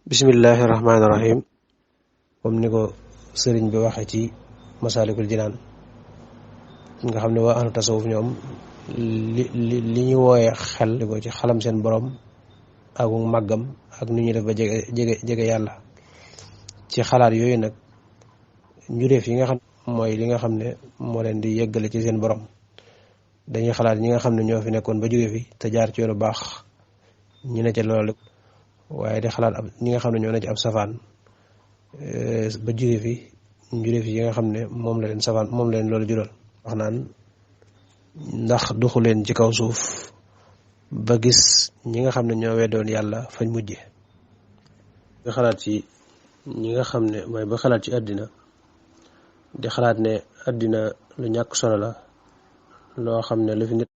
bismillahi rahmaani rahim comme ni ko sëriñ bi waxee ci masaalikul jinaan nga xam ne waa ahlu tasawuf ñoom li ñu wooyee xel di ko ci xalam seen borom ak màggam ak nu ñuy def ba jege yàlla ci xalaat yooyu nag njuréef yi nga xam mooy li nga xam ne moo leen di yeggale ci seen borom dañuy xalaat ñi nga xam ne ñoo fi nekkoon ba jóge fi te jaar ci yoonu baax ñu ne ca loolu waaye di xalaat ñi nga xam ne ñoo ne ci ab safaan ba jóge fi njuréef yi nga xam ne moom la leen safaan moom la leen loolu jural wax naan ndax duxu leen ci kaw suuf ba gis ñi nga xam ne ñoo weddoon yàlla fañ mujje nga xalaat ci ñi nga xam ne mooy ba xalaat ci àddina di xalaat ne àddina lu ñàkk solo la loo xam ne lu fi nit